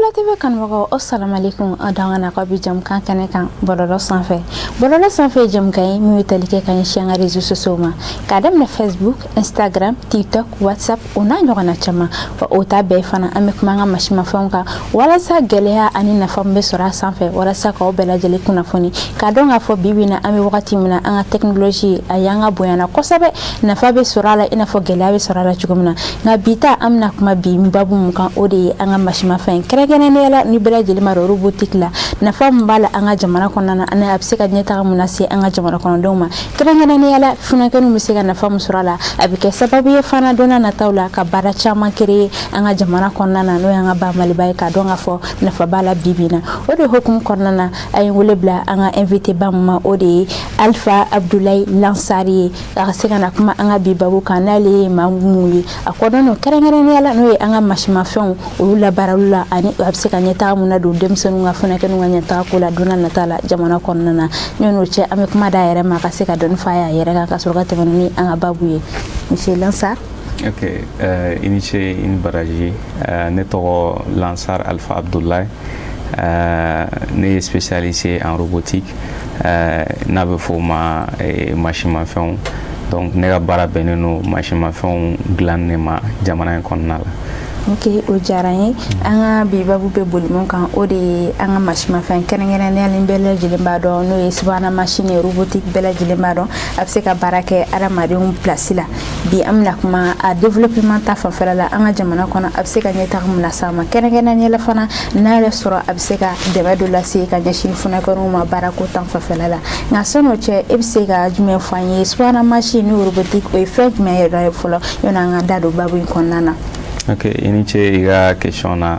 Fula TV kanubagaw, aw salamalekun. Aw dan ka na bi jamukan kɛnɛ kan bɔlɔlɔ sanfɛ. Bɔlɔlɔ sanfɛ ye jamukan ye min bɛ tali kɛ ka ɲɛsin an ka réseaux sociaux ma, k'a daminɛ Facebook, Instagram, TikTok, WhatsApp, o n'a ɲɔgɔnna caman. Wa o ta bɛɛ fana, an bɛ kuma an ka masimafɛnw kan walasa gɛlɛya ani nafa min bɛ sɔrɔ a sanfɛ, walasa k'aw bɛɛ lajɛlen kunnafoni, k'a dɔn k'a fɔ bi bi in na, an bɛ wagati min na, an ka technologie a y'an ka bonyana kosɛbɛ. Nafa bɛ sɔrɔ a la i n'a fɔ gɛlɛya bɛ sɔrɔ a la cogo min na. Nka bi ta, an bɛna kuma bi babu mun kan, o de ye an ka masimafɛn, kɛrɛnkɛrɛnnenya la ni bɛɛ lajɛlen ma dɔn robotique la, nafa min b'a la an ka jamana kɔnɔna na, ani a bɛ se ka ɲɛtaga mun lase an ka jamana kɔnɔdenw ma, kɛrɛnkɛrɛnnenya la funankɛninw bɛ se ka nafa min sɔrɔ a la. A bɛ kɛ sababu ye fana don n'a nataw la ka baara caman créer an ka jamana kɔnɔna na, n'o y'an ka ba Maliba ye, k'a dɔn k'a fɔ nafa b'a la bi bi in na. O de hukumu kɔnɔna na, a ye wele bila an ka invité ba min ma, o de ye Alpha Abdoulaye Lansari ye, a ka se ka na kuma an ka bi babu kan. N'ale ye maa mun ye, a kɔdɔn don kɛrɛnkɛrɛnnenya la, n'o ye an ka masimafɛnw, olu labaarali la, ani a bɛ se ka ɲɛtaga mun na don denmisɛnninw ka, funankɛninw ka ɲɛtaga ko la don n'a nata la jamana kɔnɔna na. N'o cɛ, an bɛ kuma d'a yɛrɛ ma ka se ka dɔɔni fɔ a yɛrɛ kan, ka sɔrɔ ka tɛmɛ ni an ka babu ye. Monsieur Lansar. Ok, i ni ce, i ni baraji. Ne tɔgɔ Lansar Alpha Abdoulaye. Ne ye spécialisé en robotique, n'a bɛ fɔ o ma masimafɛnw. Donc ne ka baara bɛnnen don masimafɛnw dilanni ma jamana in kɔnɔna la. Ok, o diyara n ye. An ka bi babu bɛ boli mun kan, o de ye an ka masimafɛn, kɛrɛnkɛrɛnnenya ni bɛɛ lajɛlen b'a dɔn, n'o ye subahana machine ye, robotique. Bɛɛ lajɛlen b'a dɔn a bɛ se ka baara kɛ adamadenw place la. Bi an bɛna kuma a développement ta fanfɛla la an ka jamana kɔnɔ, a bɛ se ka ɲɛtaga mun las'an ma, kɛrɛnkɛrɛnnenya la fana n'a yɛrɛ sɔrɔ a bɛ se ka dɛmɛ dɔ lase ka ɲɛsin funankɛninw ma baarako ta fanfɛla la. Nka sɔn'o cɛ, e bɛ se ka jumɛn fɔ an ye subahana machine ni robotique, o ye fɛn jumɛn yɛrɛ ye fɔlɔ, yanni an ka da don babu in kɔnɔna na? Ok, i ni ce i ka question na.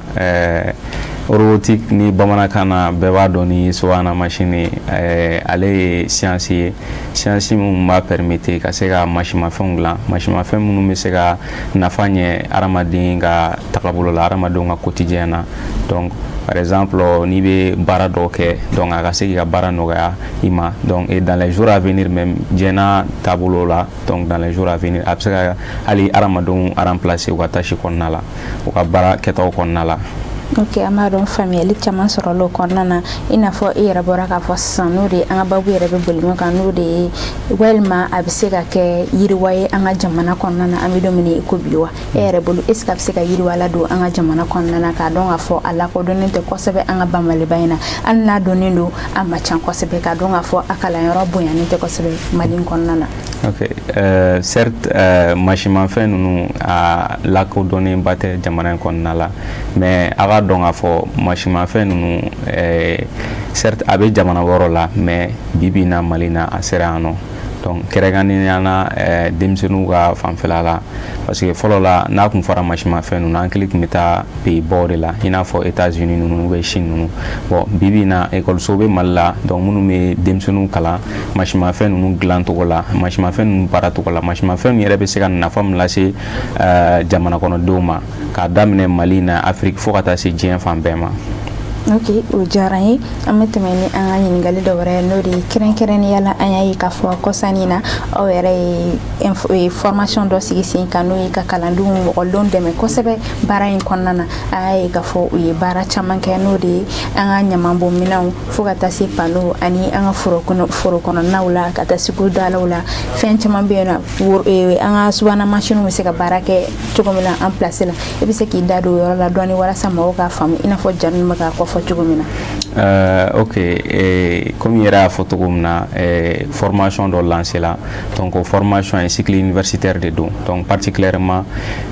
Robotique ni bamanankan na, bɛɛ b'a dɔn ni subahana machine ye. Ale ye science ye, science min b'a permettre ka se ka masimafɛnw dilan, masimafɛn minnu bɛ se ka nafa ɲɛ hadamaden ka tagabolo la, hadamadenw ka quotidien na. Donc par exemple, n'i bɛ baara dɔw kɛ, donc a ka se k'i ka baara nɔgɔya i ma. Donc et dans les jours à venir même, diɲɛ taabolo la, donc dans les jours à venir, a bɛ se ka hali hadamadenw remplacer u ka tâche kɔnɔna la, u ka baara kɛtaw kɔnɔna la. Ok, an b'a dɔn faamuyali caman sɔrɔla o kɔnɔna na. I n'a fɔ i yɛrɛ bɔra k'a fɔ sisan, n'o de ye an ka babu yɛrɛ bɛ boli min kan, n'o de ye walima a bɛ se ka kɛ yiriwa ye an ka jamana kɔnɔna na, an bɛ don min na i ko bi wa? E yɛrɛ bolo, est ce que a bɛ se ka yiriwa ladon an ka jamana kɔnɔna na, k'a dɔn k'a fɔ a lakodɔnnen tɛ kosɛbɛ an ka ba Maliba in na, hali n'a dɔnnen don, a ma ca kosɛbɛ, k'a dɔn k'a fɔ a kalanyɔrɔ bonyanen tɛ kosɛbɛ Mali in kɔnɔna na? Ok, certes, masimafɛn ninnu a lakodɔnnenba tɛ jamana in kɔnɔna la, mais a ka dɔn k'a fɔ masimafɛn ninnu, certes, a bɛ jamana wɛrɛw la, mais bi bi in na, Mali na, a sera yan nɔ. Donc kɛrɛnkɛrɛnnenya la, denmisɛnninw ka fanfɛla la, parce que fɔlɔ la, n'a kun fɔra masimafɛn ninnu, an hakili tun bɛ taa pays baw de la, i n'a fɔ États-Unis ninnu ou bien Chine ninnu. Bon, bi bi in na, ekɔliso bɛ Mali la, donc minnu bɛ denmisɛnninw kalan masimafɛn ninnu dilancogo la, masimafɛn ninnu baaracogo la, masimafɛn ninnu yɛrɛ bɛ se ka nafa min lase jamana kɔnɔdenw ma, k'a daminɛ Mali na, Afiriki, fo ka taa se diɲɛ fan bɛɛ ma. Ok, o diyara n ye. An bɛ tɛmɛ ni an ka ɲininkali dɔ wɛrɛ ye, n'o de ye kɛrɛnkɛrɛnnenya la, an y'a ye k'a fɔ kɔsannin na, aw yɛrɛ ye formation dɔ sigi sen kan, n'o ye ka kalandenw, mɔgɔlenw dɛmɛ kosɛbɛ baara in kɔnɔna na. An y'a ye k'a fɔ u ye baara caman kɛ, n'o de ye an ka ɲamanbɔnminɛnw, fo ka taa se panneau, ani an ka foro kɔnɔ, foro kɔnɔnaw la, ka taa sugudalaw la. Fɛn caman bɛ yen nɔ, an ka subahana mansinw bɛ se ka baara kɛ cogo min na en place la. I bɛ se k'i da don o yɔrɔ la dɔɔni walasa mɔgɔw k'a faamu, i n'a fɔ ja ninnu bɛ k'a kɔfɔ cogo min na? Ok, komi yɛrɛ y'a fɔ cogo min na, formation dɔ lancé la. Donc o formation ye cycle universitaire de don. Donc particulièrement,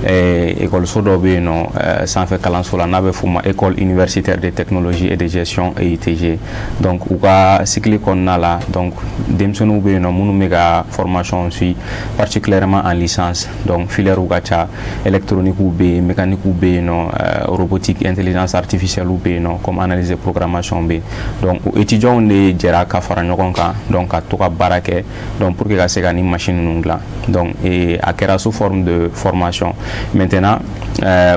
école so dɔ bɛ yen nɔ sanfɛ kalanso la, n'a bɛ f'o ma École universitaire de technologie et de gestion, EITG. Donc u ka cycle kɔnɔna la, donc denmisɛnninw bɛ yen nɔ minnu bɛ ka formation suit, particulièrement en licence. Donc filière ka ca, électronique bɛ yen, mécanique bɛ yen nɔ, robotique, intelligence artificielle bɛ yen nɔ, comme analyse de programmation. organisation bɛ yen. Donc o étudiants de jɛra ka fara ɲɔgɔn kan, donc ka to ka baara kɛ, donc pour que ka se ka ni machine ninnu dilan. Donc a kɛra sous forme de formation. Maintenant,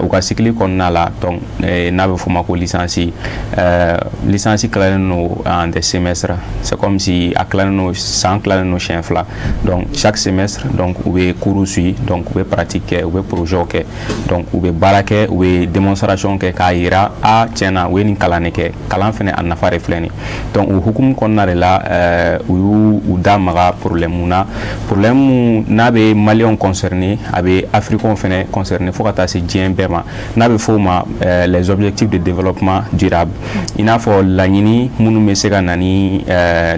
u ka cycle kɔnɔna la, donc n'a bɛ f'o ma ko licence, licence tilalen don en des semestres. C'est comme si a tilalen don, san tilalen don siɲɛ 2. Donc chaque semestre, donc u bɛ cours suit, donc u bɛ pratique kɛ, u bɛ projet kɛ, donc u bɛ baara kɛ, u bɛ démonstration kɛ k'a yira a tiɲɛna u ye nin kalan de kɛ, kalan fɛnɛ a nafa de filɛ nin. Donc o hukumu kɔnɔna de la, u y'u u da maga problème na, problème mun n'a bɛ Maliyɛnw concerné, a bɛ Africains fɛnɛ concerné, fo ka taa se diɲɛ bɛɛ ma, n'a bɛ f'o ma les objectifs de développement durable, i n'a fɔ laɲini minnu bɛ se ka na ni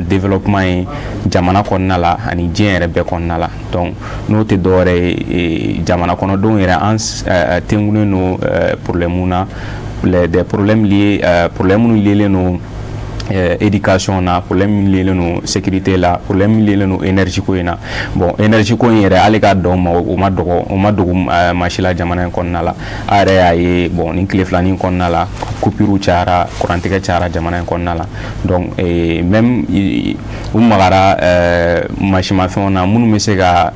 développement ye jamana kɔnɔna la ani diɲɛ yɛrɛ bɛɛ kɔnɔna la. Donc n'o tɛ dɔwɛrɛ ye, jamana kɔnɔdenw yɛrɛ an tenkunnen don problème na, des problèmes liés, problème minnu liélen don éducation na, problème min liélen don sécurité la, problème min liélen don énergie ko in na. Bon, énergie ko in yɛrɛ, hali k'a dɔn ma, o ma dɔgɔ, o ma dogo maa si la jamana in kɔnɔna la. A yɛrɛ y'a ye, bon, nin tile filanin kɔnɔna la, coupure cayara, kurantigɛ cayara jamana in kɔnɔna la. Donc même u magara mansimafɛnw na minnu bɛ se ka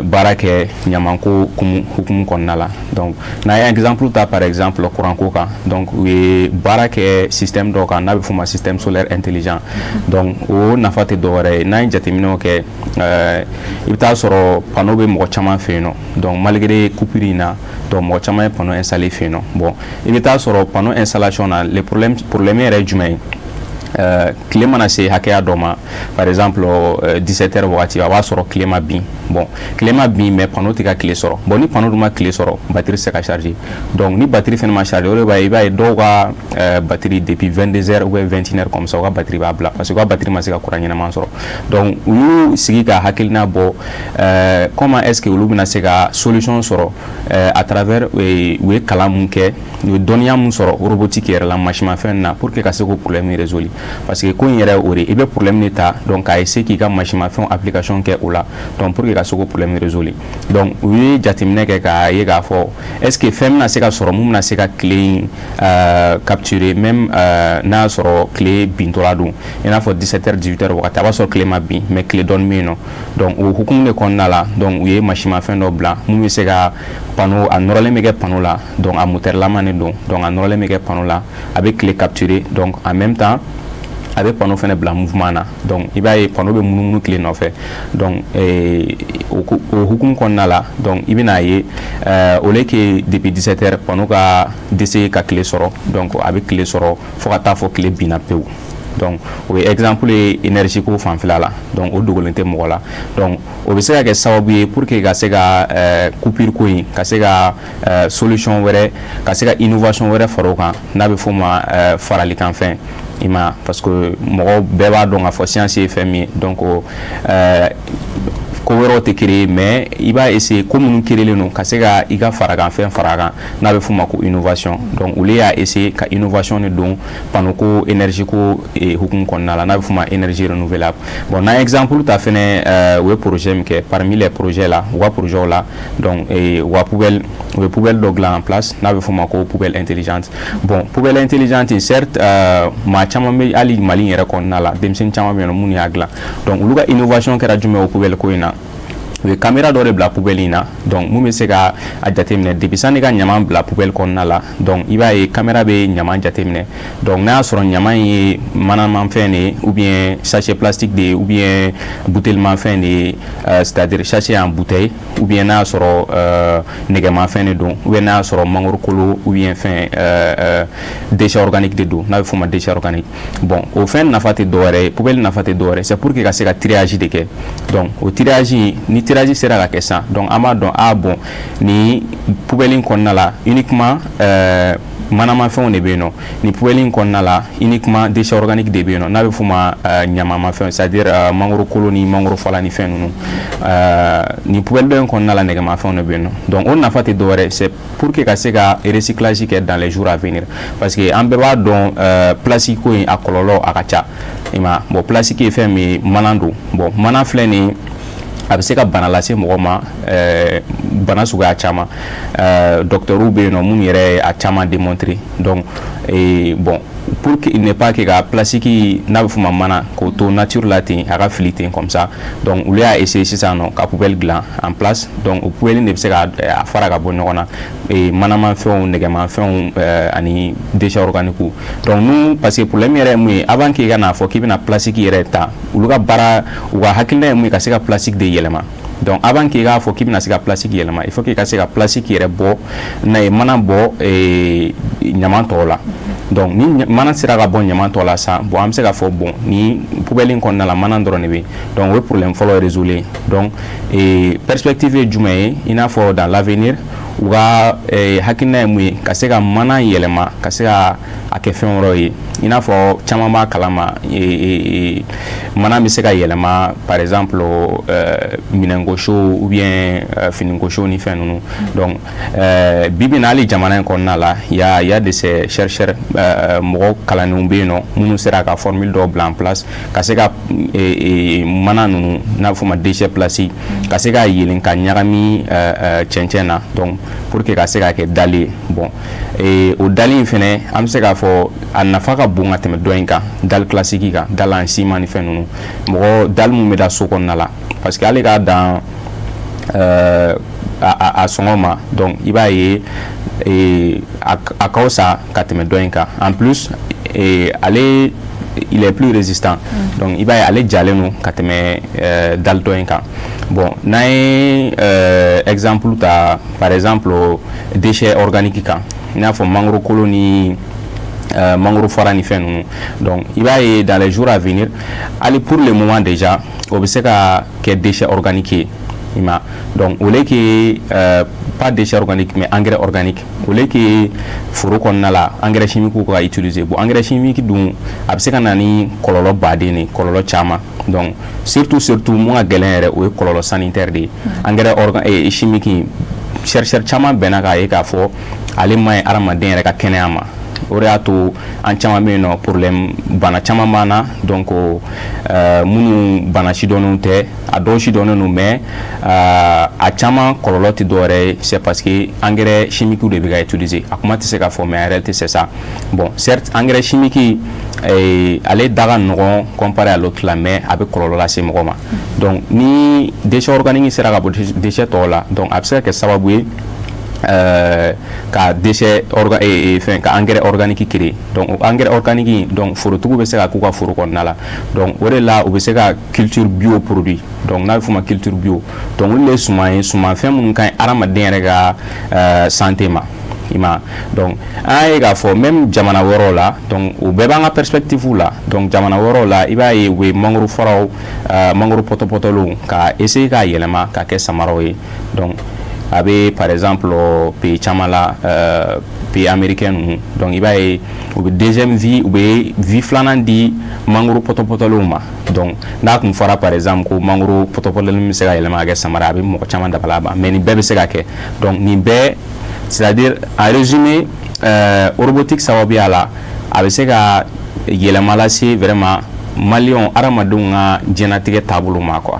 baara kɛ ɲamanko hukumu kɔnɔna la. Donc n'a ye exemple ta, par exemple kuranko kan, donc u ye baara kɛ système dɔ kan n'a bɛ f'o ma système solaire intelligent. Donc o nafa tɛ dɔwɛrɛ ye, n'an ye jateminɛw kɛ, i bɛ taa sɔrɔ panneau bɛ mɔgɔ caman fɛ yen nɔ. Donc malgré coupure in na, donc mɔgɔ caman ye panneau installé fɛ yen nɔ. Bon, i bɛ taa sɔrɔ panneau installation na, le problème, problème yɛrɛ ye jumɛn ye? Tile mana se hakɛya dɔ ma, par exemple 17 heures wagati, a b'a sɔrɔ tile ma bin. Bon, tile ma bin, mais panneau tɛ ka tile sɔrɔ. Bon, ni panneau dun ma tile sɔrɔ, batterie tɛ se ka charger. Donc ni batterie fɛnɛ ma charger, o de b'a ye, i b'a ye dɔw ka batterie, depuis 22 heures ou bien 21 heures comme ça, u ka batterie b'a bila, parce que u ka batterie ma se ka courant ɲɛnama sɔrɔ. Donc u y'u sigi ka hakilina bɔ comment est-ce que olu bɛna se ka solution sɔrɔ à travers u ye kalan mun kɛ, u ye dɔnniya mun sɔrɔ robotique yɛrɛ la, mansimafɛn na, pour que ka se k'o problème résoudre. Parce que ko in yɛrɛ o de, i bɛ problème de ta, donc k'a essayer k'i ka mansimafɛnw application kɛ o la, donc pour que ka se k'o problème résoudre. Donc u ye jateminɛ kɛ k'a ye k'a fɔ est ce que fɛn bɛna se ka sɔrɔ mun bɛna se ka tile in capturer, même n'a y'a sɔrɔ tile bintɔla don, i n'a fɔ 17 heures, 18 heures wagati, a b'a sɔrɔ tile ma bin, mais tile dɔɔni bɛ yen nɔ. Donc o hukumu de kɔnɔna la, donc u ye mansimafɛn dɔ bila mun bɛ se ka panneau, a nɔrɔlen bɛ kɛ panneau la, donc a moteur lama de don, donc a nɔrɔlen bɛ kɛ panneau la, a bɛ tile capturer, donc en même temps a bɛ panneau fɛnɛ bila mouvement na. Donc i b'a ye panneau bɛ munumunu tile nɔfɛ. Donc o hukumu kɔnɔna la, donc i bɛna ye, au lieu que depuis 17 heures panneau ka dɛsɛ ka tile sɔrɔ, donc a bɛ tile sɔrɔ fo ka taa fɔ tile binna pewu. Donc o ye exemple ye énergie ko fanfɛla la. Donc o dogolen tɛ mɔgɔ la. Donc o bɛ se ka kɛ sababu ye pour que ka se ka coupure ko in, ka se ka solution wɛrɛ, ka se ka innovation wɛrɛ fara o kan, n'a bɛ f'o ma faralikanfɛn, i ma, parce que mɔgɔw bɛɛ b'a dɔn k'a fɔ science ye fɛn min ye. Donc ko wɛrɛw tɛ créer, mais i b'a essayer ko minnu créelen don, ka se ka i ka farakanfɛn fara kan, n'a bɛ f'o ma ko innovation. Donc olu y'a essayer ka innovation de don panneau ko énergie ko hukumu kɔnɔna la, n'a bɛ f'o ma énergie renouvelable. Bon, n'an ye exemple ta fɛnɛ, u ye projet min kɛ, parmi les projets là, u ka projet la, donc u ka poubelle, u ye poubelle dɔ dilan en place n'a bɛ f'o ma ko poubelle intelligente. Bon, poubelle intelligente, certes, maa caman bɛ hali Mali yɛrɛ kɔnɔna la, denmisɛnnin caman bɛ yen nɔ minnu y'a dilan. Donc olu ka innovation kɛra jumɛn o poubelle ko in na? U ye caméra dɔ de bila poubelle in na, donc mun bɛ se ka a jateminɛ depuis sanni ka ɲaman bila poubelle kɔnɔna la. Donc i b'a ye caméra bɛ ɲaman jateminɛ. Donc n'a y'a sɔrɔ ɲaman ye manamafɛn de ye, ou bien sachet plastique de ye, ou bien bouteillemafɛn de ye, c'est-à-dire sachet en bouteille, ou bien n'a y'a sɔrɔ nɛgɛmafɛn de don, ou bien n'a y'a sɔrɔ mangoro kolo, ou bien fɛn déchet organique de don, n'a bɛ f'o ma déchet organique. Bon, o fɛn nafa tɛ dɔwɛrɛ ye, poubelle nafa tɛ dɔwɛrɛ, c'est pour que ka se ka triage de kɛ. Donc o triage, ni triage sera ka kɛ sisan, donc an b'a dɔn, ah bon, ni poubelle in kɔnɔna la, uniquement manamafɛnw de bɛ yen nɔ, ni poubelle in kɔnɔna la, uniquement déchet organique de bɛ yen nɔ, n'a bɛ f'o ma ɲamamafɛn, c'est à dire mangoro kolo ni mangoro fala ni fɛn ninnu, ni poubelle dɔ in kɔnɔna la, nɛgɛmafɛnw de bɛ yen nɔ. Donc o nafa tɛ dɔwɛrɛ, c'est pour que ka se ka recyclage kɛ dans les jours à venir, parce que an bɛɛ b'a dɔn plastique ko in, a kɔlɔlɔ a ka ca, i ma. Bon, plastique ye fɛn min ye, mana don. Bon, mana filɛ nin ye. A bɛ se ka bana lase mɔgɔ ma, bana suguya caman. Docteurs bɛ yen nɔ minnu yɛrɛ ye a caman démontrer. Donc bon, pour que ne pas que ka plastique, n'a bɛ f'o ma mana, k'o to nature la ten, a ka fili ten comme ça, donc olu y'a essayer sisan nɔ ka poubelle dilan en place. Donc o poubelle de bɛ se ka a fara ka bɔ ɲɔgɔn na, manamafɛnw, nɛgɛmafɛnw ani déchets organiques. Donc nous, parce que problème yɛrɛ ye mun ye, avant k'i ka n'a fɔ k'i bɛna plastique yɛrɛ ta, olu ka baara, u ka hakilina ye mun ye? Ka se ka plastique de yɛlɛma. Donc avant k'i k'a fɔ k'i bɛna se ka plastique yɛlɛma, il faut k'i ka se ka plastique yɛrɛ bɔ n'a ye mana bɔ ɲaman tɔw la. Donc ni mana sera ka bɔ ɲaman tɔ la sisan, bon, an bɛ se k'a fɔ, bon, ni poubelle in kɔnɔna la, mana dɔrɔn de bɛ yen. Donc o ye problème fɔlɔ résolu. Donc perspective ye jumɛn ye? I n'a fɔ dans l'avenir, u ka hakilina ye mun ye? Ka se ka mana yɛlɛma, ka se ka a kɛ fɛn wɛrɛw ye. I n'a fɔ caman b'a kalama, mana bɛ se ka yɛlɛma, par exemple minɛnkoso ou bien finikoso ni fɛn ninnu. Donc bi bi in na, hali jamana in kɔnɔna la, y a de ces chercheurs, mɔgɔ kalannenw bɛ yen nɔ minnu sera ka formule dɔw bila en place ka se ka mana ninnu, n'a bɛ f'o ma déchet plastique, ka se ka yɛlɛn ka ɲagami cɛncɛn na, donc pour que ka se ka kɛ dalle ye. Bon, o dalle in fɛnɛ, an bɛ se k'a fɔ a nafa ka bon ka tɛmɛ dɔ in kan, dalle classique kan, dalle en ciment ni fɛn ninnu, mɔgɔ dalle mun bɛ da so kɔnɔna la, parce que hali k'a dan a sɔngɔ ma, donc i b'a ye a ka fisa ka tɛmɛ dɔ in kan. En plus, ale, il est plus résistant. Donc i b'a ye ale jalen don ka tɛmɛ dalle dɔ in kan. Bon, n'an ye exemple ta, par exemple déchet organique kan, i n'a fɔ mangoro kolo ni mangoro fara ni fɛn ninnu, donc i b'a ye dans les jours à venir, hali pour le moment déjà, o bɛ se ka kɛ déchet organique ye, i ma. Donc au lieu que pas déchet organique mais engrais organique, au lieu que foro kɔnɔna la engrais chimique ka utiliser. Bon, engrais chimique dun, a bɛ se ka na ni kɔlɔlɔ baden de, kɔlɔlɔ caman. Donc surtout surtout mun ka gɛlɛn yɛrɛ, o ye kɔlɔlɔ sanitaire de ye. Engrais chimique, chercheur caman bɛnna k'a ye k'a fɔ ale man ɲi hadamaden yɛrɛ ka kɛnɛya ma. O de y'a to an caman bɛ yen nɔ, problème bana caman b'an na. Donc minnu bana sidɔnnenw tɛ, a dɔw sidɔnnen don, mais a caman kɔlɔlɔ tɛ dɔwɛrɛ ye, c'est parce que engrais chimique de bɛ ka utiliser. A kuma tɛ se ka fɔ, mais en réalité c'est ça. Bon, certes, engrais chimique, ale da ka nɔgɔn comparé à l'autre là, mais a bɛ kɔlɔlɔ lase mɔgɔ ma. Donc ni déchet organique sera ka bɔ déchet tɔw la, donc a bɛ se ka kɛ sababu ye ka déchet orga fɛn ka engrais organique créer. Donc o engrais organique, donc forotigiw bɛ se ka k'u ka foro kɔnɔna la. Donc o de la u bɛ se ka culture bio produit. Donc n'a bɛ f'o ma culture bio, donc olu de ye suman ye, sumanfɛn minnu ka ɲi hadamaden yɛrɛ ka santé ma, i ma. Donc an y'a ye k'a fɔ même jamana wɛrɛw la, donc o bɛɛ b'an ka perspective la. Donc jamana wɛrɛw la, i b'a ye u bɛ mangoro faraw, mangoro pɔtɔpɔtɔlenw, ka essayer k'a yɛlɛma ka kɛ samaraw ye. Donc a bɛ par exemple pays caman la, pays américain ninnu, donc i b'a ye u bɛ deuxième vie, u bɛ vie filanan di mangoro pɔtɔpɔtɔlenw ma. Donc n'a kun fɔra par exemple ko mangoro pɔtɔpɔtɔlen bɛ se ka yɛlɛma ka kɛ samara, a bɛ mɔgɔ caman dabala ban, mais nin bɛɛ bɛ se ka kɛ. Donc nin bɛɛ, c'est-à-dire en résumé, robotique sababuya la, a bɛ se ka yɛlɛma lase vraiment maliyɛnw, hadamadenw ka diɲɛlatigɛ taabolo ma, quoi.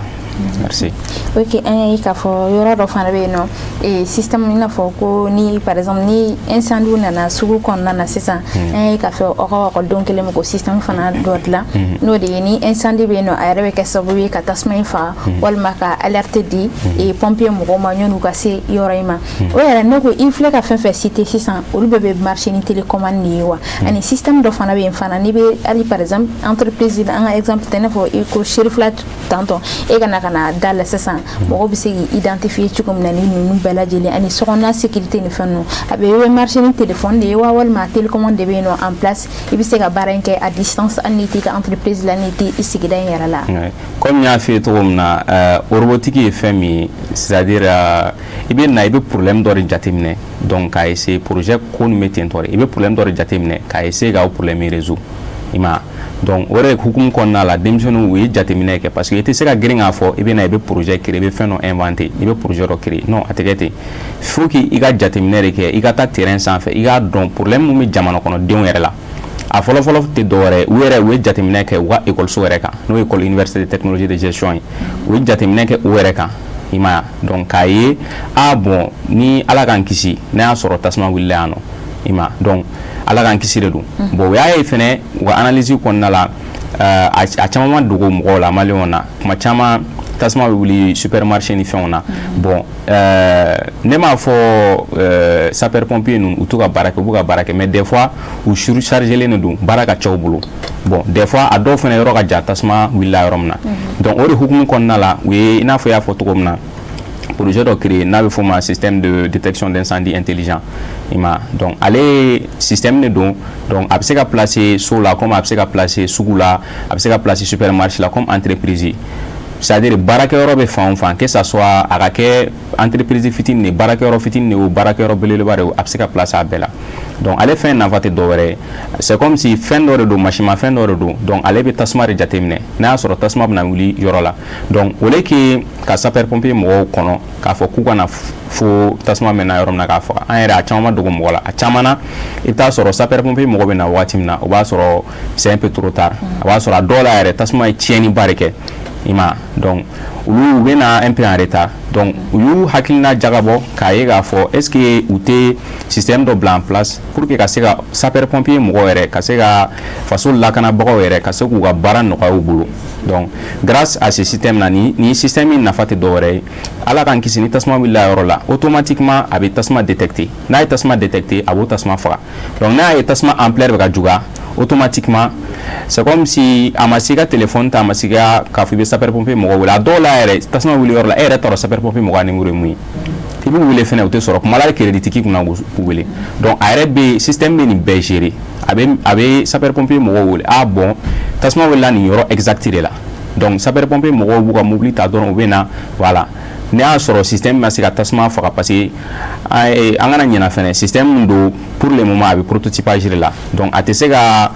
Merci. Ok, an y'a ye k'a fɔ yɔrɔ dɔ fana bɛ yen nɔ, système, i n'a fɔ ko ni par exemple ni incendie nana sugu kɔnɔna na sisan, an y'a ye k'a fɔ aw ka ekɔlidenw kɛlen bɛ k'o système fana dɔ dilan, n'o de ye ni incendie bɛ yen nɔ, a yɛrɛ bɛ kɛ sababu ye ka tasuma in faga walima ka alerte di pompier mɔgɔw ma ɲɔn'u ka se yɔrɔ in ma. O yɛrɛ, ne ko i filɛ ka fɛn fɛn citer sisan, olu bɛɛ bɛ marcher ni télécommande de ye wa? Ani système dɔ fana bɛ yen fana, n'i bɛ hali par exemple entreprise, an ka exemple tɛ, i n'a fɔ i ko Cherifla tantɔ, e ka na ka na da la sisan, mɔgɔw bɛ se k'i identifier cogo min na ni ninnu bɛɛ lajɛlen ani sokɔnɔna sécurité ni fɛn ninnu, a bɛ marcher ni téléphone de ye wa, walima télécommande de bɛ yen nɔ en place, i bɛ se ka baara in kɛ à distance hali n'i t'i ka entreprise la, n'i t'i sigida in yɛrɛ la? Comme n y'a f'i ye cogo min na, robotique ye fɛn min ye, c'est-à-dire i bɛ na, i bɛ problème dɔ de jateminɛ, donc k'a essayer projet ko nin bɛ ten tɔ de, i bɛ problème dɔ de jateminɛ k'a essayer k'o problème résoudre, i ma. Donc o de hukumu kɔnɔna la, denmisɛnninw u ye jateminɛ kɛ, parce que i tɛ se ka girin k'a fɔ i bɛ na, i bɛ projet créer, i bɛ fɛn dɔ inventer, i bɛ projet dɔ créer. Non, a tɛ kɛ ten. Faut que i ka jateminɛ de kɛ, i ka taa terrain sanfɛ, i k'a dɔn problème mun bɛ jamana kɔnɔdenw yɛrɛ la. A fɔlɔfɔlɔ tɛ dɔwɛrɛ, u yɛrɛ u ye jateminɛ kɛ u ka ekɔliso yɛrɛ kan, n'o ye école université de technologie de gestion ye. U ye jateminɛ kɛ o yɛrɛ kan, i ma ye? Donc k'a ye, ah bon, ni Ala k'an kisi, n'a y'a sɔrɔ tasuma wulila yan nɔ, i ma? Donc Ala k'an kisi de don. Bon, u y'a ye fɛnɛ u ka analyse kɔnɔna la, a caman ma dogo mɔgɔw la, maliyɛnw na, kuma caman tasuma bɛ wuli supermarché ni fɛnw na. Bon, ne m'a fɔ sapeur pompier ninnu u t'u ka baara kɛ, u b'u ka baara kɛ, mais des fois u surchargelen de don, baara ka ca u bolo. Bon, des fois a dɔw fana yɔrɔ ka jan tasuma wulila yɔrɔ min na. Donc o de hukumu kɔnɔna la, u ye, i n'a fɔ i y'a fɔ cogo min na, projet dɔ créé n'a bɛ f'o ma système de détection d'incendie intelligent, i ma? Donc ale système de don. Donc a bɛ se ka placer so la, comme a bɛ se ka placer sugu la, a bɛ se ka placer supermarché la, comme entreprise, c'est-à-dire baarakɛyɔrɔ bɛ fan o fan, que ça soit a ka kɛ entreprise fitinin de, baarakɛyɔrɔ fitinin de o, baarakɛyɔrɔ belebeleba de o, a bɛ se ka placer a bɛɛ la. Donc ale fɛn nafa tɛ dɔwɛrɛ ye, c'est comme si fɛn dɔ de don, masimafɛn dɔ de don. Donc ale bɛ tasuma de jateminɛ n'a y'a sɔrɔ tasuma bɛna wuli yɔrɔ la. Donc au lieu que ka sapeur pompier mɔgɔw kɔnɔ k'a fɔ k'u ka na fo tasuma mɛnna yɔrɔ min na k'a faga, an yɛrɛ a caman ma dogo mɔgɔ la, a caman na i bɛ taa sɔrɔ sapeur pompier mɔgɔ bɛ na waati min na, o b'a sɔrɔ c'est un peu trop tard. A b'a sɔrɔ a dɔw la yɛrɛ tasuma ye tiɲɛniba de kɛ, i ma? Donc olu u bɛ na un peu en retard. Donc u y'u hakilina jagabɔ k'a ye k'a fɔ est ce que u tɛ système dɔ bila en place pour que ka se ka sapeur pompier mɔgɔw yɛrɛ, ka se ka faso lakanabagaw yɛrɛ, ka se k'u ka baara nɔgɔya u bolo. Donc grâce à ce système là, ni système in nafa tɛ dɔwɛrɛ ye, Ala k'an kisi, ni tasuma wulila yɔrɔ la, automatiquement a bɛ tasuma détecter. N'a ye tasuma détecter, a b'o tasuma faga. Donc n'a ye tasuma ampleur bɛ ka juguya, automatiquement c'est comme si a ma se i ka téléphone ta, a ma se ka k'a fɔ i bɛ sapeur pompier mɔgɔ wele. A dɔw la yɛrɛ, tasuma wuli yɔrɔ la, e yɛrɛ t'a dɔn sapeur pompier mɔgɔ ka numéro ye mun ye. I b'u wele fɛnɛ, u tɛ sɔrɔ kuma la, crédit tɛ k'i kunna k'u wele. Donc a yɛrɛ bɛ système bɛ nin bɛɛ gérer. A bɛ sapeur pompier mɔgɔw wele: ah bon, tasuma wulila nin yɔrɔ exact de la. Donc sapeur pompier mɔgɔw b'u ka mobili ta dɔrɔn, u bɛ na. Voilà, ne y'a sɔrɔ système ma se ka tasuma faga, parce que an kana ɲina fɛnɛ, système min don, pour le moment a bɛ prototypage de la. Donc a tɛ se ka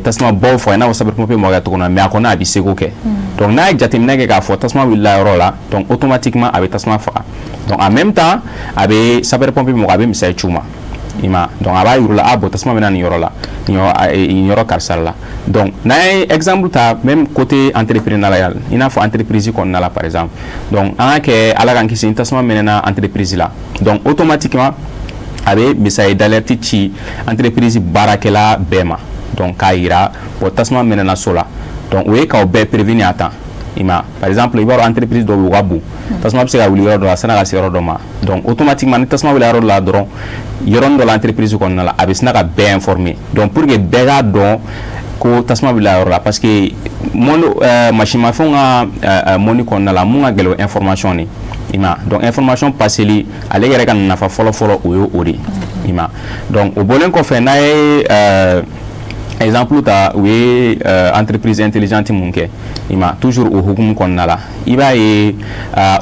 tasuma baw faga i n'a fɔ sapeur pompier mɔgɔ kɛ cogo min na, mais a kɔni a bɛ seko kɛ. Donc n'a ye jateminɛ kɛ k'a fɔ tasuma wulila yɔrɔ la, donc automatiquement a bɛ tasuma faga. Donc en même temps a bɛ sapeur pompier mɔgɔ, a bɛ message ci u ma, i ma? Donc a b'a yir'u la: ah bon, tasuma bɛ na nin yɔrɔ la, nin yɔrɔ karisa la. Donc n'an ye exemple ta même côté entrepreneurial, i n'a fɔ entreprise kɔnɔna la par exemple, donc an ka kɛ, Ala k'an kisi, ni tasuma mɛnɛna entreprise la, donc automatiquement a bɛ message d'alerte ci entreprise baarakɛla bɛɛ ma, donc k'a yira bon, tasuma mɛnɛna so la. Donc o ye k'aw bɛɛ prévenir à temps, i ma? Par exemple, i b'a dɔn entreprise dɔw bɛ yen, u ka bon, tasuma bɛ se ka wuli yɔrɔ dɔ la san'a ka se yɔrɔ dɔ ma. Donc automatiquement ni tasuma wulila yɔrɔ dɔ la dɔrɔn, yɔrɔnin dɔ la entreprise kɔnɔna la, a bɛ sina ka bɛɛ informer, donc pour que bɛɛ k'a dɔn ko tasuma wulila yɔrɔ la. Parce que monde masimafɛnw ka monde kɔnɔna la, mun ka gɛlɛn, o information de, i ma? Donc information passeli, ale yɛrɛ ka nafa fɔlɔ fɔlɔ, o ye o de, i ma? Donc o bɔlen kɔfɛ, n'a ye exemple ta, u ye entreprise intelligente mun kɛ, i ma? Toujours o hukumu kɔnɔna la, i b'a ye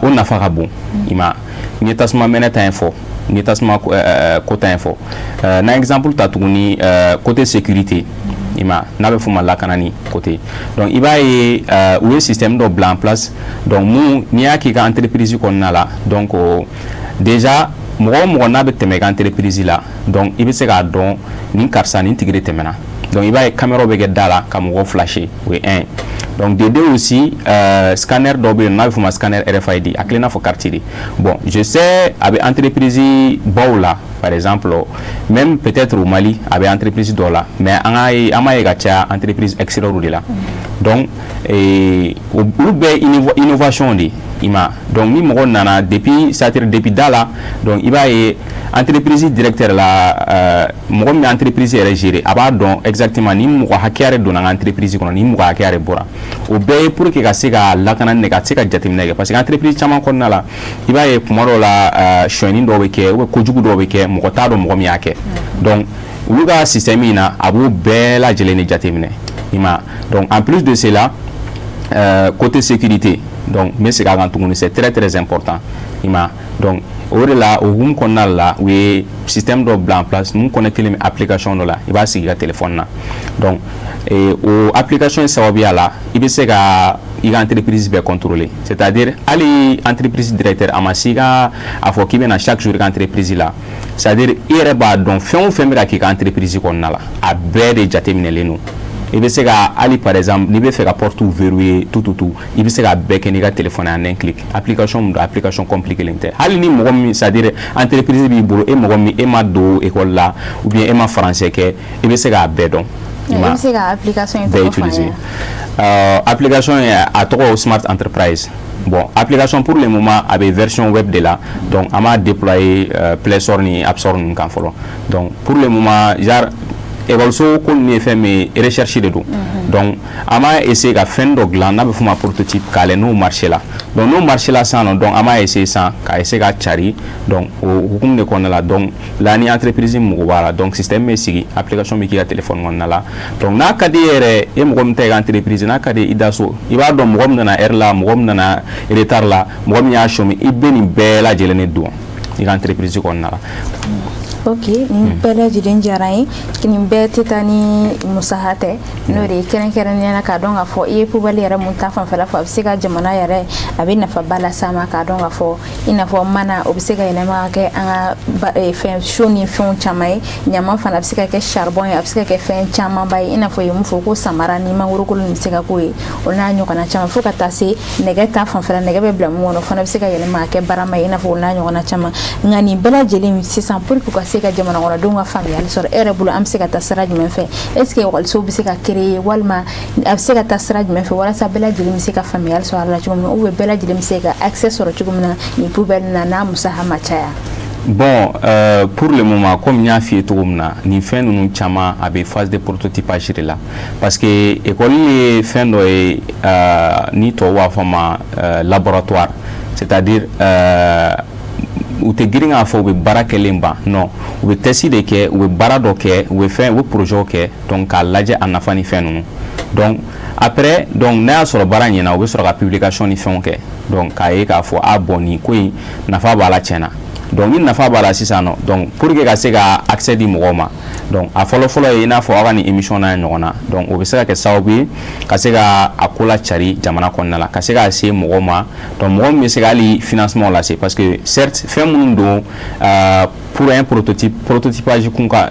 o nafa ka bon, i ma? N ye tasuma mɛnɛ ta in fɔ, n ye tasuma ko ta in fɔ. N'an exemple ta tuguni côté sécurité, i ma? N'a bɛ f'o ma lakanani côté. Donc i b'a ye u ye système dɔ bila en place. Donc mun n'i y'a k'i ka entreprise kɔnɔna la, donc déjà mɔgɔ o mɔgɔ n'a bɛ tɛmɛ i ka entreprise la, donc i bɛ se k'a dɔn nin karisa, nin tigi de tɛmɛna. Donc i b'a ye caméra bɛ kɛ da la ka mɔgɔw flasher, o ye un. Donc de deux aussi, scanner dɔ bɛ yen n'a bɛ f'o ma scanner RFID, a kelen n'a fɔ carte de. Bon, je sais, a bɛ entreprise baw la, par exemple même peut-être au Mali a bɛ entreprise dɔw la, mais an k'a ye, an b'a ye ka caya entreprise extérieure de la. Donc olu bɛɛ innovation de, i ma? Donc ni mɔgɔ nana depuis, c'est-à-dire depuis da la, donc i b'a ye entreprise directeur la, mɔgɔ min bɛ entreprise yɛrɛ gérer, a b'a dɔn exactement ni mɔgɔ hakɛya de donna n ka entreprise kɔnɔ, ni mɔgɔ hakɛya de bɔra. O bɛɛ ye pour que ka se ka lakana de, ka se ka jateminɛ kɛ, parce que entreprise caman kɔnɔna la, i b'a ye kuma dɔw la sonyɛni dɔw bɛ kɛ ou bien kojugu dɔw bɛ kɛ, mɔgɔ t'a dɔn mɔgɔ min y'a kɛ. Donc olu ka système in na, a b'o bɛɛ lajɛlen de jateminɛ, i ma? Donc en plus de cela, côté sécurité, donc n bɛ segin a kan tuguni, c'est très très important, i ma? Donc o de la, o hukumu kɔnɔna la, u ye système dɔ bila en place mun connecté bɛ application dɔ la, i b'a sigi i ka téléphone na. Donc o application in sababuya la, i bɛ se ka i ka entreprise bɛɛ contrôler, c'est-à-dire hali entreprise directeur a ma se ka a fɔ k'i bɛ na chaque jour i ka entreprise la. C'est à dire i yɛrɛ b'a dɔn fɛn o fɛn bɛ ka k'i ka entreprise kɔnɔna la, a bɛɛ de jateminɛlen don. I bɛ se ka hali, par exemple, n'i bɛ fɛ ka porte verrouiller, tout tout tout, i bɛ se k'a bɛɛ kɛ n'i ka téléphone en un clic. Application min don, application compliquée tɛ. Hali ni mɔgɔ min, c'est à dire entreprise b'i bolo, e mɔgɔ min, e ma don école la ou bien e ma français kɛ, i bɛ se k'a bɛɛ dɔn. I bɛ se ka application in bɛɛ tɔgɔ fɔ an utiliser. ɲɛna? Application ye, a tɔgɔ Smart Enterprise. Bon, application, pour le moment, a bɛ version web de la. Donc an b'a déployer Play Store ni App Store ninnu kan fɔlɔ. Donc pour le moment, genre école ko ninnu ye fɛn min ye, recherche de don. Donc an b'a essayer ka fɛn dɔ dilan n'a bɛ f'o ma prototype, k'a lajɛ n'o marché la. Donc n'o marché la sisan nɔ, donc an b'a essayer sisan k'a essayer ka cari. Donc o hukumu de kɔnɔna la, donc la ni entreprise mago b'a la, donc système bɛ sigi, application bɛ k'i ka téléphone kɔnɔna la. Donc n'a ka di e yɛrɛ e mɔgɔ min ta i ka entreprise, n'a ka di i da so, i b'a dɔn mɔgɔ min nana heure la, mɔgɔ min nana retard la, mɔgɔ min y'a chômer, i bɛ nin bɛɛ lajɛlen de don i ka entreprise kɔnɔna la. Ok, nin bɛɛ lajɛlen diyara n ye. Nin bɛɛ tɛ taa ni musaha tɛ, n'o de ye kɛrɛnkɛrɛnnenya la k'a dɔn k'a fɔ i ye poubelle yɛrɛ mun ta fanfɛla fɔ, a bɛ se ka jamana yɛrɛ, a bɛ nafaba las'a ma, k'a dɔn k'a fɔ i n'a fɔ mana, o bɛ se ka yɛlɛma ka kɛ an ka fɛn so ni fɛnw caman ye. Ɲama fana bɛ se ka kɛ charbon ye, a bɛ se ka kɛ fɛn camanba ye, i n'a fɔ i ye mun fɔ ko samara ni mangoro kolon bɛ se ka k'o ye, o n'a ɲɔgɔnna caman, fo ka taa se nɛgɛ ta fanfɛla, nɛgɛ bɛ bila mun kɔnɔ, o fana bɛ se ka yɛlɛma ka kɛ barama ye, i n'a fɔ o n'a ɲɔgɔnna caman. Nka nin bɛɛ lajɛlen sisan, pour que u ka se ka jamana kɔnɔdenw ka faamuyali sɔrɔ, e yɛrɛ bolo, an bɛ se ka taa sira jumɛn fɛ? Est ce que ekɔlisow bɛ se ka créer, walima a bɛ se ka taa sira jumɛn fɛ walasa bɛɛ lajɛlen bɛ se ka faamuyali sɔrɔ a la cogo min na, ou bien bɛɛ lajɛlen bɛ se ka accès sɔrɔ cogo min na nin poubelle na, n'a musaka ma caya? Bon, pour le moment, comme n y'a f'i ye cogo min na, nin fɛn ninnu caman, a bɛ phase de prototypage de la, parce que école ye fɛn dɔ ye ni tubabu b'a fɔ ma laboratoire. C'est-à-dire u tɛ girin k'a fɔ u bɛ baara kɛlen ban. Non, u bɛ test de kɛ, u bɛ baara dɔ kɛ, u bɛ fɛn, u bɛ projet kɛ, donc k'a lajɛ a nafa ni fɛn ninnu. Donc après, donc n'a y'a sɔrɔ baara ɲɛna, u bɛ sɔrɔ ka publication ni fɛnw kɛ, donc k'a ye k'a fɔ a bon, nin ko in nafa b'a la tiɲɛna. Donc ni nafa b'a la sisan nɔ, donc pour que ka se ka accès di mɔgɔw ma, donc a fɔlɔ fɔlɔ ye i n'a fɔ aw ka nin émission n'a ɲɔgɔn na. Donc o bɛ se ka kɛ sababu ye ka se ka a ko la cari jamana kɔnɔna la, ka se k'a se mɔgɔw ma. Donc mɔgɔ min bɛ se ka hali financement lase, parce que certes, fɛn minnu don, pour un prototype, prototypage kun ka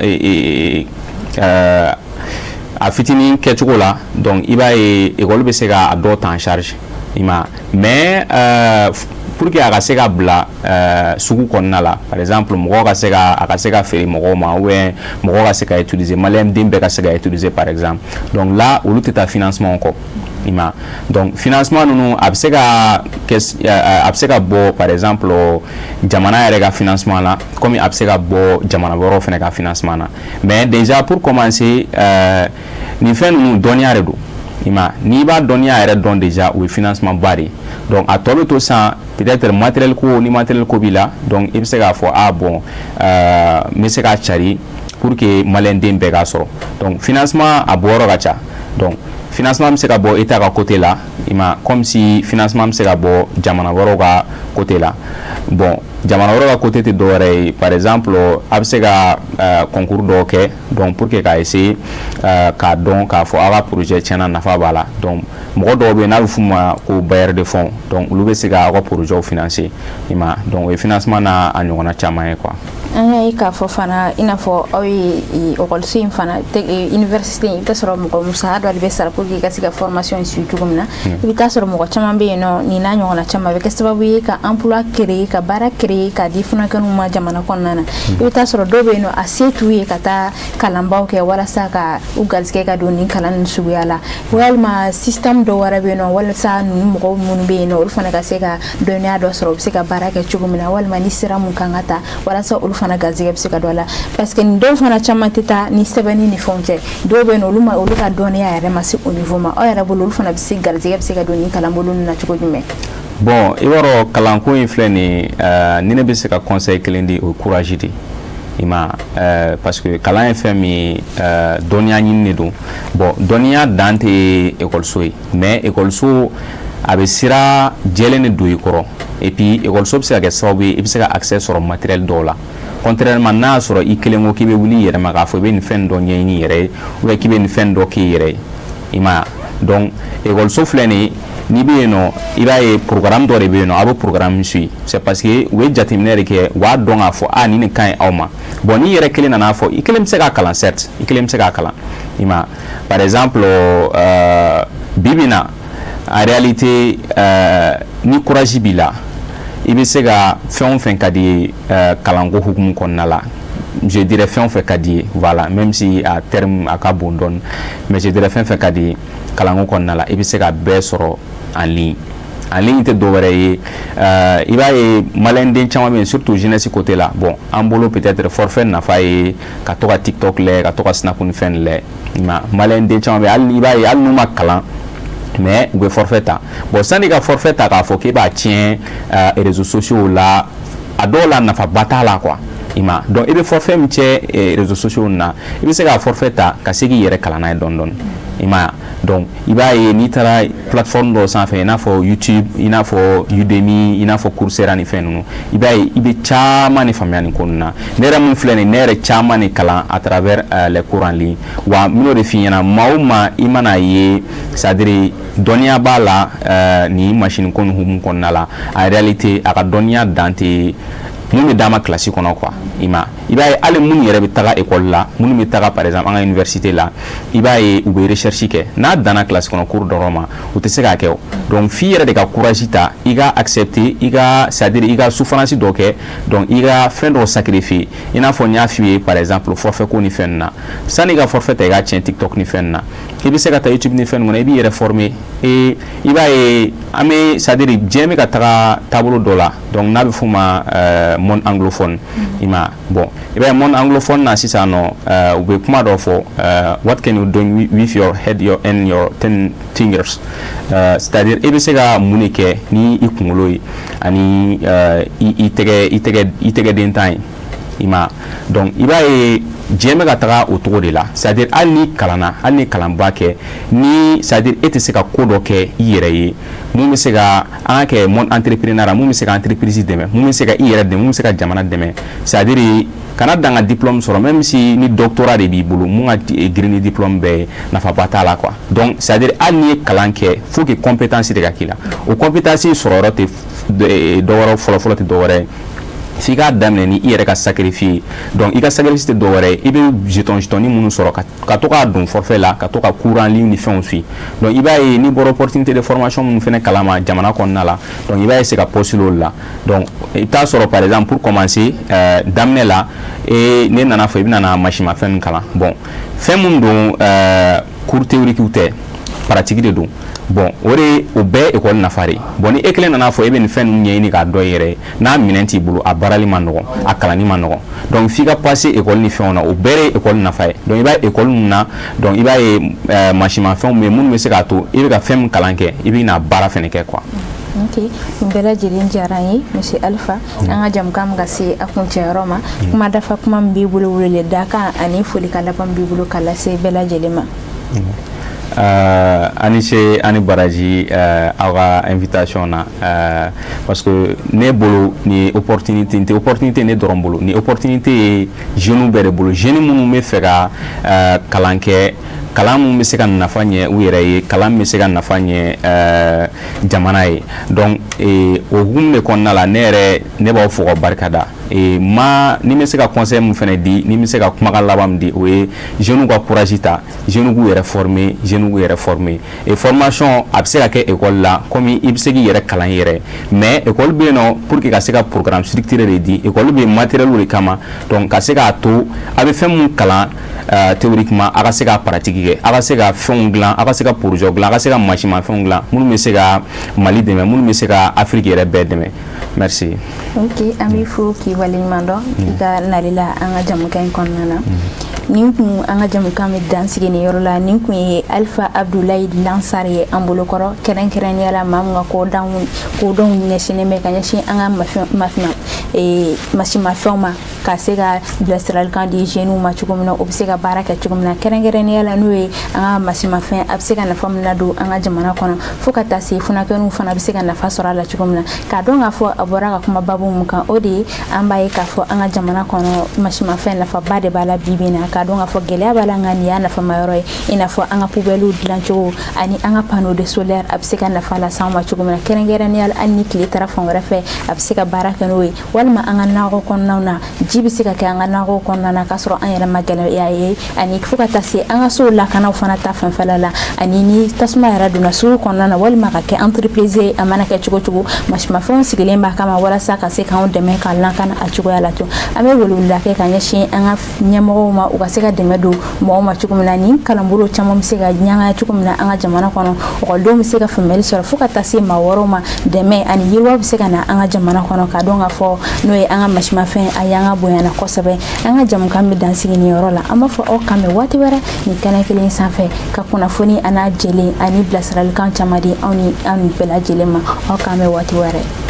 a fitinin kɛcogo la, donc i b'a ye école bɛ se ka a dɔw ta en charge, i ma. Mais pour que a ka se ka bila sugu kɔnɔna la, par exemple mɔgɔw ka se ka a ka se ka feere mɔgɔw ma, ou bien mɔgɔw ka se ka utiliser, maliyɛn den bɛɛ ka se ka utiliser, par exemple, donc là olu tɛ taa financement kɔ, i ma. Donc financement ninnu, a bɛ se ka kɛ, a bɛ se ka bɔ, par exemple, jamana yɛrɛ ka financement la, comme a bɛ se ka bɔ jamana wɛrɛw fana ka financement na. Mais déjà, pour commencer, nin fɛn ninnu, dɔnniya de don, i ma. N'i b'a dɔnniya yɛrɛ dɔn déjà, o ye financement ba de ye. Donc a tɔ bɛ to sisan, peut-être matériel ko, ni matériel ko b'i la, donc i bɛ se k'a fɔ ah bon, n bɛ se k'a cari pour que maliyɛn den bɛɛ k'a sɔrɔ. Donc financement a bɔyɔrɔ ka ca. Donc financement bɛ se ka bɔ État ka côté la, i ma, comme si financement bɛ se ka bɔ jamana wɛrɛw ka côté la. Bon, jamana wɛrɛw ka côté tɛ dɔwɛrɛ ye, par exemple a bɛ se ka concours dɔw kɛ, donc pour que k'a essayer k'a dɔn k'a fɔ aw ka projet tiɲɛna nafa b'a la. Donc mɔgɔ dɔw bɛ yen n'a bɛ f'u ma ko bailleur de fonds, donc olu bɛ se ka aw ka projet financer, i ma. Donc o ye financement n'a a ɲɔgɔnna caman ye quoi. An y'a ye k'a fɔ fana, i n'a fɔ aw ye ekɔliso in fana, université in, i bɛ taa sɔrɔ mɔgɔ musaka dɔ de bɛ sara pour que i ka se ka formation in suit cogo min na. I bɛ taa sɔrɔ mɔgɔ caman bɛ yen nɔ, nin n'a ɲɔgɔnna caman, a bɛ kɛ sababu ye ka emploi créer, ka baara créer k'a di funankɛninw ma jamana kɔnɔna na. I bɛ taa sɔrɔ dɔw bɛ yen nɔ, a se t'u ye ka taa kalanbaw kɛ walasa ka u garisɛgɛ ka don nin kalan nin suguya la, walima système dɔ wɛrɛ bɛ yen nɔ walasa ninnu mɔgɔw minnu bɛ yen nɔ, olu fana ka se ka dɔnniya dɔ sɔrɔ, u bɛ se ka baara kɛ cogo min na, walima ni sira mun kan ka ta walasa olu fana garisɛgɛ bɛ se ka don a la. Parce que nin dɔw fana caman tɛ taa ni sɛbɛnni ni fɛnw cɛ. Dɔw bɛ yen nɔ, olu ma, olu ka dɔnniya yɛrɛ ma se o niveau ma. Aw yɛrɛ bolo, olu fana bɛ se, garisɛgɛ bɛ se ka don nin kalanbolo ninnu na cogo jumɛn? Bon, i b'a dɔn, kalanko in filɛ nin ye, ni ne bɛ se ka conseil kelen di, o ye courage de i ma, parce que kalan ye fɛn min ye, dɔnniya ɲini de don. Bon, dɔnniya dan tɛ ekɔliso ye, mais ekɔliso a bɛ sira jɛlen de don i kɔrɔ. Et puis ekɔliso bɛ se ka kɛ sababu ye i bɛ se ka accès sɔrɔ matériel dɔw la, contrairement n'a y'a sɔrɔ i kelen ko k'i bɛ wuli i yɛrɛ ma k'a fɔ i bɛ nin fɛn dɔ ɲɛɲini i yɛrɛ ye, ou bien k'i bɛ nin fɛn dɔ k'i yɛrɛ ye, i ma. Donc ekɔliso filɛ nin ye. N'i bɛ yen nɔ, i b'a ye programme dɔ de bɛ yen nɔ, a bɛ programme suit. C'est parce que u ye jateminɛ de kɛ, u b'a dɔn k'a fɔ a nin de ka ɲi aw ma. Bon, n'i yɛrɛ kelen nana fɔ, i kelen bɛ se k'a kalan, certes, i kelen bɛ se k'a kalan, i ma. Par exemple, bi bi in na, en réalité, ni courage b'i la, i bɛ se ka fɛn o fɛn ka di ye kalanko hukumu kɔnɔna la, je dirais fɛn o fɛn ka di ye, voilà, même si a terme a ka bon dɔɔni, mais je dirais fɛn fɛn ka di ye kalanko kɔnɔna la, i bɛ se ka bɛɛ sɔrɔ en ligne. En ligne tɛ dɔwɛrɛ ye, i b'a ye maliyɛnden caman bɛ yen, surtout jeunesse côté la. Bon, an bolo peut-être forfait nafa ye ka to ka TikTok lajɛ, ka to ka Snap ni fɛn lajɛ. Maliyɛnden caman bɛ yen, hali i b'a ye, hali n'u ma kalan, mais u bɛ forfait ta. Bon, sanni ka forfait ta k'a fɔ k'e b'a tiɲɛ réseaux sociaux la, a dɔw la nafaba t'a la quoi, i ma. Donc i bɛ forfait min cɛ réseaux sociaux na, i bɛ se ka forfait ta ka se k'i yɛrɛ kalan n'a ye dɔɔni dɔɔni, i ma. Donc i b'a ye n'i taara plateforme dɔw sanfɛ, i n'a fɔ YouTube, i n'a fɔ Udemy, i n'a fɔ Coursera ni fɛn ninnu, i b'a ye i bɛ caman de faamuya nin ko ninnu na. Ne yɛrɛ mun filɛ nin, ne yɛrɛ caman de kalan à travers les cours en ligne. Wa n bɛn'o de f'i ɲɛna, maa o maa i mana ye, c'est à dire dɔnniya b'a la nin machine ko nin hukumu kɔnɔna la, en réalité a ka dɔnniya dan tɛ mun bɛ d'a ma kilasi kɔnɔ quoi, i ma. I b'a ye hali minnu yɛrɛ bɛ taga école la, minnu bɛ taga par exemple an ka université la, i b'a ye u bɛ recherche kɛ. N'a danna kilasi kɔnɔ cours dɔrɔn ma, u tɛ se k'a kɛ o. Donc f'i yɛrɛ de ka courage ta, i ka accepter, i ka, c'est à dire i ka souffrance dɔ kɛ, donc i ka fɛn dɔ sacrifier. I n'a fɔ n y'a f'i ye, par exemple forfait ko ni fɛn ninnu na, sanni i ka forfait ta i ka tiɲɛ TikTok ni fɛn ninnu na, i bɛ se ka taa YouTube ni fɛn ninnu kɔnɔ, i b'i yɛrɛ former. Et i b'a ye an bɛ, c'est à dire diɲɛ bɛ ka taga taabolo dɔ la, donc n'a bɛ f'o ma monde anglophone, i ma. Bon, i b'a ye monde anglophone na sisan nɔ, u bɛ kuma dɔ fɔ: "What can you do with your head, your and your 10 fingers?" C'est à dire i bɛ se ka mun de kɛ ni i kunkolo ye ani i tɛgɛ, i tɛgɛ den tan ye, i ma. Donc i b'a ye diɲɛ bɛ ka taga o cogo de la. C'est à dire hali ni kalanna, hali ni kalanba kɛ ni, c'est à dire e tɛ se ka ko dɔ kɛ i yɛrɛ ye mun bɛ se ka an ka kɛ monde entrepreneur, mun bɛ se ka entreprise dɛmɛ, mun bɛ se ka i yɛrɛ dɛmɛ, mun bɛ se ka jamana dɛmɛ. C'est à dire kana dan ka diplôme sɔrɔ, même si ni doctorat de b'i bolo, mun ka girin ni diplôme bɛɛ ye, nafaba t'a la quoi. Donc c'est à dire hali n'i ye kalan kɛ, faut que compétence de ka k'i la. O compétence sɔrɔ yɔrɔ tɛ dɔwɛrɛ, fɔlɔ fɔlɔ tɛ dɔwɛrɛ ye, f'i k'a daminɛ ni i yɛrɛ ka sacrifice. Donc i ka sacrifice tɛ dɔwɛrɛ ye, i bɛ jeton jetonni minnu sɔrɔ ka to k'a don forfait la, ka to ka cours en ligne ni fɛnw suit. Donc i b'a ye n'i bɔra opportunité de formation minnu fɛnɛ kalama jamana kɔnɔna la, donc i b'a ye se ka postuler olu la. Donc i bɛ taa sɔrɔ, par exemple, pour commencer, daminɛ la, e ne nana fɔ i bɛna na masimafɛn min kalan, bon, fɛn mun don, cours théorique tɛ, pratique de don. Bon, o de o bɛɛ ye école nafa de ye. Bon, ni e kelen nana fɔ e bɛ nin fɛn ninnu ɲɛɲini k'a dɔn i yɛrɛ ye, n'a minɛn t'i bolo, a baarali ma nɔgɔn, a kalanni ma nɔgɔn. Donc f'i ka passer école ni fɛnw na, o bɛɛ ye école nafa ye. Donc i b'a ye école ninnu na, donc i b'a ye masimafɛnw bɛ yen minnu bɛ se k'a to i bɛ ka fɛn min kalan kɛ, i bɛ na baara fɛnɛ kɛ quoi. Ok, nin bɛɛ lajɛlen diyara n ye, monsieur Alpha. An ka jamukan bɛ ka se a kuncɛyɔrɔ ma. Kuma dafa kuma min b'i bolo, wele da kan ani folikan laban min b'i bolo ka lase bɛɛ lajɛlen ma. Ani ce ani baraji aw ka invitation na, parce que ne bolo ni opportunité tɛ, opportunité ne dɔrɔn bolo, ni opportunité ye jeunes bɛɛ de bolo, jeunes minnu bɛ fɛ ka kalan kɛ, kalan mun bɛ se ka nafa ɲɛ u yɛrɛ ye, kalan min bɛ se ka nafa ɲɛ jamana ye. Donc o hukumu de kɔnɔna la, ne yɛrɛ ne b'aw fo ka barika da. Ma ni bɛ se ka conseil min fana di, ni bɛ se ka kumakan laban min di, o ye jeunes ka courage ta, jeunes k'u yɛrɛ former, jeunes k'u yɛrɛ former. Et formation a bɛ se ka kɛ école la, komi i bɛ se k'i yɛrɛ kalan i yɛrɛ, mais école bɛ yen nɔ pour que ka se ka programme structuré de di. École bɛ yen matériel de kama, donc ka se k'a to a bɛ fɛn mun kalan théoriquement, a ka se ka pratique kɛ, a ka se ka fɛnw dilan, a ka se ka projet dilan, a ka se ka mansinmafɛnw dilan minnu bɛ se ka Mali dɛmɛ, minnu bɛ se ka Afrique yɛrɛ bɛɛ dɛmɛ. Merci. Ok, an b'i fo k'i waleɲuman dɔn i ka nali la an ka jamukan in kɔnɔna na. Nin kun an ka jamukan bɛ dan sigi nin yɔrɔ la. Nin kun ye Alpha Abdoulaye Lansar ye an bolokɔrɔ, kɛrɛnkɛrɛnnenya la maa min ka kodɔnw ɲɛsinnen bɛ ka ɲɛsin an ka masimafɛnw ma, ka se ka bilasiralikan di jeunes ma cogo min na o bɛ se ka baara kɛ cogo min na, kɛrɛnkɛrɛnnenya la n'o ye an ka masimafɛn, a bɛ se ka nafa min ladon an ka jamana kɔnɔ, fo ka taa se furakɛniw fana bɛ se ka nafa sɔrɔ a la cogo min na. K'a dɔn k'a fɔ a bɔra ka kuma babu mun kan, o de ye an An b'a ye k'a fɔ an ka jamana kɔnɔ, masimafɛn nafaba de b'a la bi bi in na. K'a dɔn k'a fɔ gɛlɛya b'a la, nka nin y'a nafama yɔrɔ ye, i n'a fɔ an ka poubellew dilancogo ani an ka panneau de solaire, a bɛ se ka nafa lase an ma cogo min na, kɛrɛnkɛrɛnnenya la hali ni tile taara fan wɛrɛ fɛ, a bɛ se ka baara kɛ n'o ye, walima an ka nakɔ kɔnɔnaw na, ji bɛ se ka kɛ an ka nakɔ kɔnɔna na k'a sɔrɔ an yɛrɛ ma gɛlɛya ye, ani fo ka taa se an ka sow lakanaw fana ta fanfɛla la, ani ni tasuma yɛrɛ donna sugu kɔnɔna na, walima ka kɛ entreprise ye. A mana kɛ cogo cogo, masimafɛnw sigilen b'a kama walasa ka se k'anw dɛmɛ k'a lakana a cogoya la. To an bɛ weleweleda kɛ ka ɲɛsin an ka ɲɛmɔgɔw ma, u ka se ka dɛmɛ don mɔgɔw ma cogo min na, nin kalanbolo caman bɛ se ka ɲaga cogo min na an ka jamana kɔnɔ, ekɔlidenw bɛ se ka faamuyali sɔrɔ, fo ka taa se maa wɛrɛw ma, dɛmɛ ani yiriwa bɛ se ka na an ka jamana kɔnɔ. K'a dɔn k'a fɔ n'o ye an ka masimafɛn, a y'an ka bonyana kosɛbɛ. An ka jamukan bɛ dan sigi nin yɔrɔ la. An b'a fɔ aw kan bɛn waati wɛrɛ nin kɛnɛ kelen sanfɛ, ka kunnafoni a n'a jɛlen ani bilasiralikan caman di aw ni an bɛɛ lajɛlen ma. Aw k'an bɛn waati wɛrɛ.